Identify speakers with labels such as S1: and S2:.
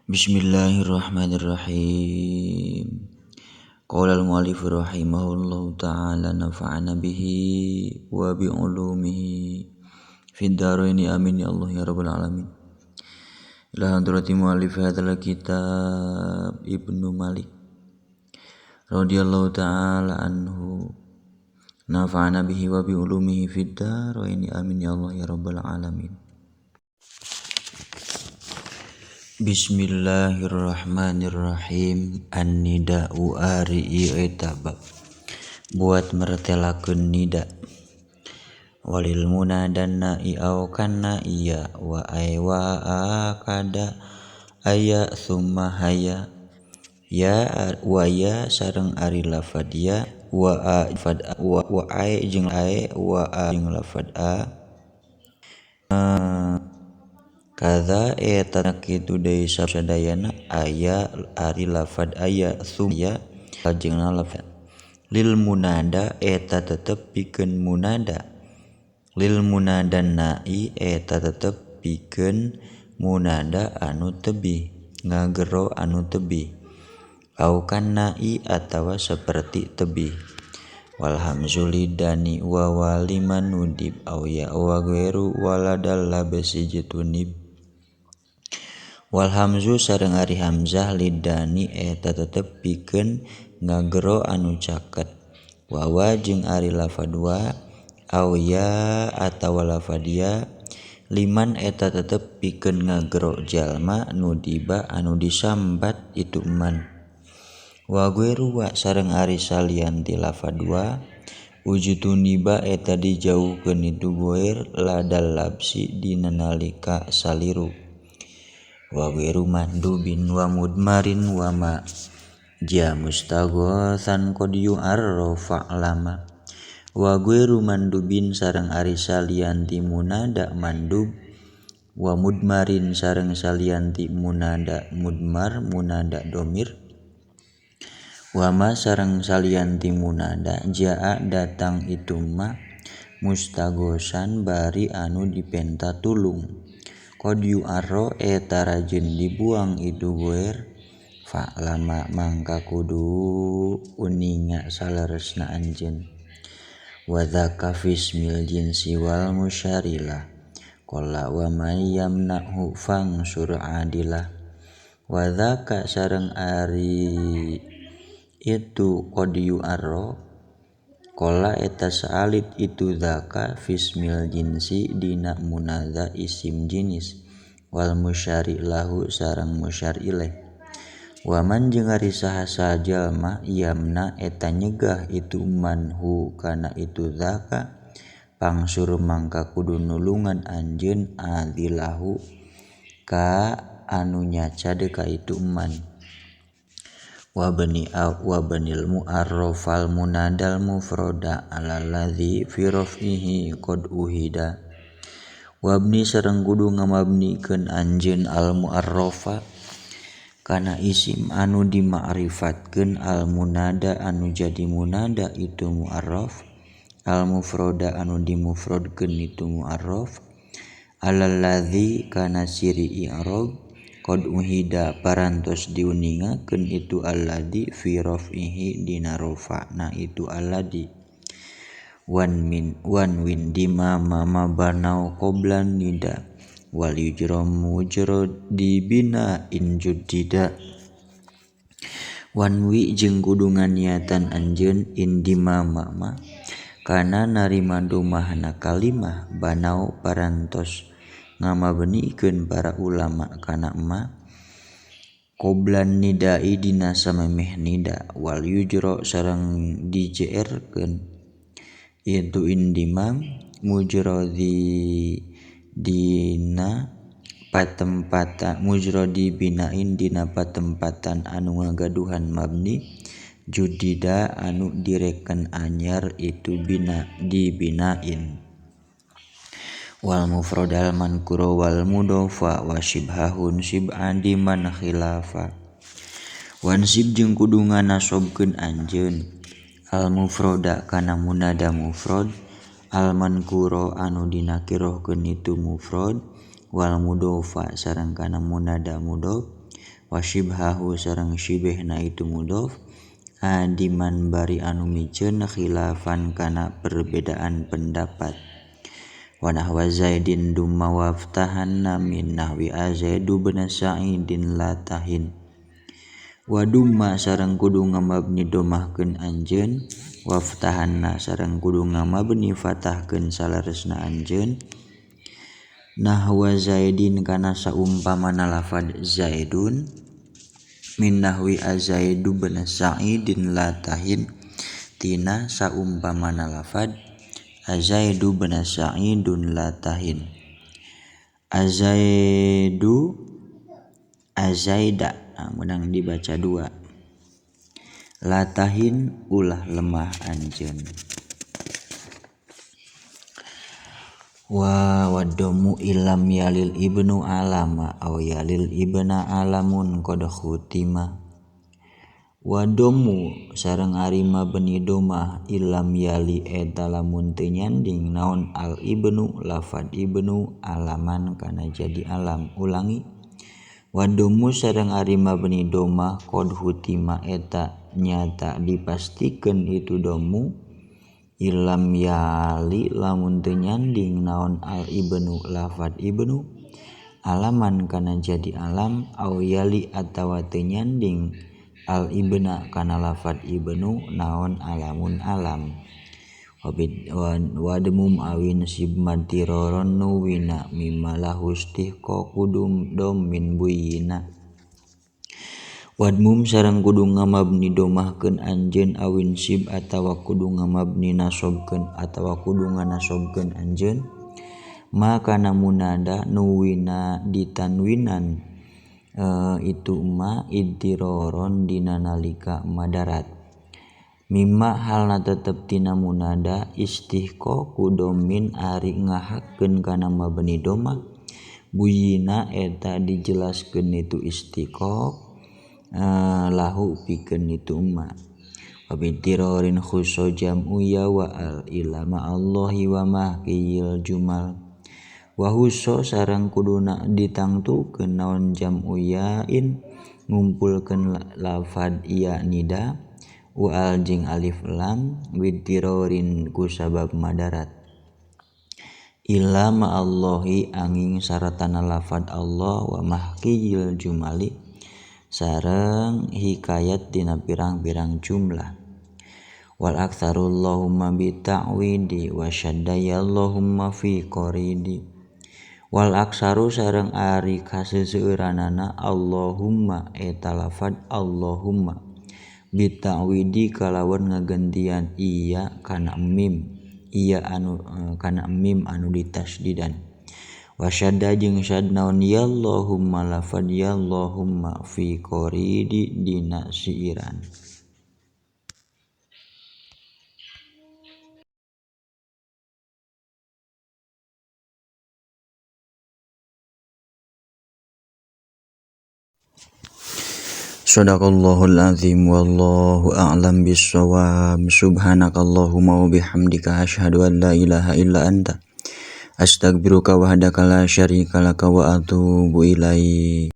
S1: Bismillahirrahmanirrahim. Qala al-mu'allif rahimahullahu ta'ala nafa'ana bihi wa bi ulumihi fid dharaini amin ya Allah ya rabbal alamin. Ila hadrati mu'allif hadzal kitab Ibnu Malik radhiyallahu ta'ala anhu nafa'ana bihi wa bi ulumihi fid dharaini amin ya Allah ya rabbal alamin. Bismillahirrahmanirrahim. An-nida'u ari eta bab buat mertelakeun nida. Walil munadanna i'au kana iya wa ay wa akada aya summa haya ya wa ya sareng ari lafad ya wa a fad wa wa ay jeung ay wa a jeung lafad a kaza eta kitu deui sadayana aya ari lafad aya sumya lajengna lafad lil munada eta tetep pikeun munada lil munadan nai eta tetep pikeun munada anu tebih ngagero anu tebih au kannai atawa seperti tebih wal hamzu lidani wa waliman nudib au ya wa ghairu waladal labsi jitunib wal hamzu sareng ari hamzah lidani eta tetep pikeun ngagero anu caket wawa jeung ari lafad wa au ya atawa lafad ya liman eta tetep pikeun ngagero jalma nudiba anu disambat itu man wa ghairu wa sareng ari salian ti lafad wa ujtuniba eta dijauhkeun itu ghair ladal labsi dina nalika saliru wa ghairu mandubin wa mudmarin wa ma ja mustaghatsan qad yu'arrafa lama wa ghairu mandubin sareng ari salian ti munada mandub wa mudmarin sareng salian ti munada mudmar munada domir wa ma sareng salian ti munada jaa datang itu ma mustaghosan bari anu dipenta tulung qad yu'arra eta rajin dibuang itu ghair fa lama mangka kudu uninga saleresna anjeun wa dzaka fismil jinsi wal musyarilah qala wa may yamnahu fangsur adilah wa dzaka sareng ari itu qad yu'arra qala eta saalit itu dzaka fismil jinsi dina munada isim jinis wal musyari lahu sareng musyar ilaih wa man jeung ari saha jalma yamna eta nyegah itu manhu kana itu dzaka pangsur mangka kudu nulungan anjeun adilahu ka anu nyaca deui ka itu man wa bani wa banil mu'arrafal munadal mufrada alal ladzi fi raf'ihi qad uhida wabni sareng kudu ngamabnikeun anjeun al mu'arrafa kana isim anu dima'rifatkeun al munada anu jadi munada itu mu'arraf al mufrada anu dimufradkeun itu mu'arraf alal ladzi kana siri i'rab qad uhida parantos diuningakeun itu alladzi fi raf'ihi dina rafa'na itu alladzi wan min wan win dima mama banau qoblan nida wal yujra mujra dibina in juddida wan wi jeung kudu nganiatan anjeun indima mama kana narima domahna kalimah banau parantos ngamabnikeun para ulama kana ma qoblan nidai dina samemeh nida wal yujra sareng dijeerkeun itu indimam mujradi dina patempatan mujradi binain dina patempatan anu ngagaduhan mabni judida anu direken anyar itu bina dibinain wal mufradal mankura wal mudofa wa shibhahun sib'an diman khilafa wansib jeung kudu nganasobkeun anjeun al mufrada kana munada mufrad al mankura anu dinakirohkeun itu mufrad Wal mudhofa sareng kana munada mudhof wa syibhahu sareng syibehna itu mudhof adiman bari anu miceun khilafan kana perbedaan pendapat. Wa nahwa Zaidin dumma waftahanna min nahwi azaidu bin Sa'idin latahin. Wa dumma sareng kudu ngamabni domahkeun anjeun waftahanna sareng kudu ngamabni fatahkeun saleresna anjeun nahwa Zaidin kana saumpamana lafad Zaidun min nahwi azaidu bin Sa'idin latahin tina saumpamana lafad azaidu bin Sa'idun latahin. Azaidu azaida, nah, menang dibaca dua. Latahin ulah lemah anjeun. Wa wadomu ilam yalil ibnu alama aw yalil ibna alamun qad khutima. Wadomu sareng ari mabni domah ilam yali eta lamun teu nyanding naon al ibnu lafad ibnu alaman kana jadi alam. Ulangi. Wadomu sareng ari mabni domah qad hutima eta nyata dipastikeun itu domu ilam yali lamun teu nyanding naon al ibnu lafad ibnu alaman kana jadi alam au yali atawa teu nyanding al ibna kana lafad ibnu naon alamun alam. Wadmum awin sib madiroron nuwina mimma lahu istihqaqu dom min buyina. Wadmum sareng kudu ngamabni domahkeun anjeun awin sib atawa kudu ngamabni nasobkeun atawa kudu nganasobkeun anjeun maka kana munada nuwina ditanwinan itu ma iddiroron dina nalika madarat. Mimma halna tetep tina munada istihqaqu domin ari ngahakkeun kana mabni domah buyina eta dijelaskeun itu istiqaq lahu pikeun itu ma. Wa biddirorin khusu jam'u ya wa al ilama Allahi wa mahqiyil jumal. Wa huso sareng kuduna ditangtukeun naon jam'u yain ngumpulkeun lafad ya nida wa al jeung alif lam biddirorin ku sabab madarat. Ila ma'allahi angin saratana lafad Allah wa mahqiyil jumali sareng hikayat dina pirang-pirang jumlah. Wal aktsarul-allahumma bi ta'widi wa syaddayallahumma fi qaridi. Wal aksaru sareng ari kaseueuranana Allahumma eta lafad Allahumma bi ta'widi kalawan ngagentian iya kana mim iya anu kana mim anu ditasdidan. Wasyadda jeung syad naon ya Allahumma lafad ya Allahumma fi qaridi dina siiran. Shadaqallahul azim wallahu a'lam bissawab. Subhanakallahumma wa bihamdika asyhadu an la ilaha illa anta astaghfiruka wahdaka la syarika laka wa atubu ilaik.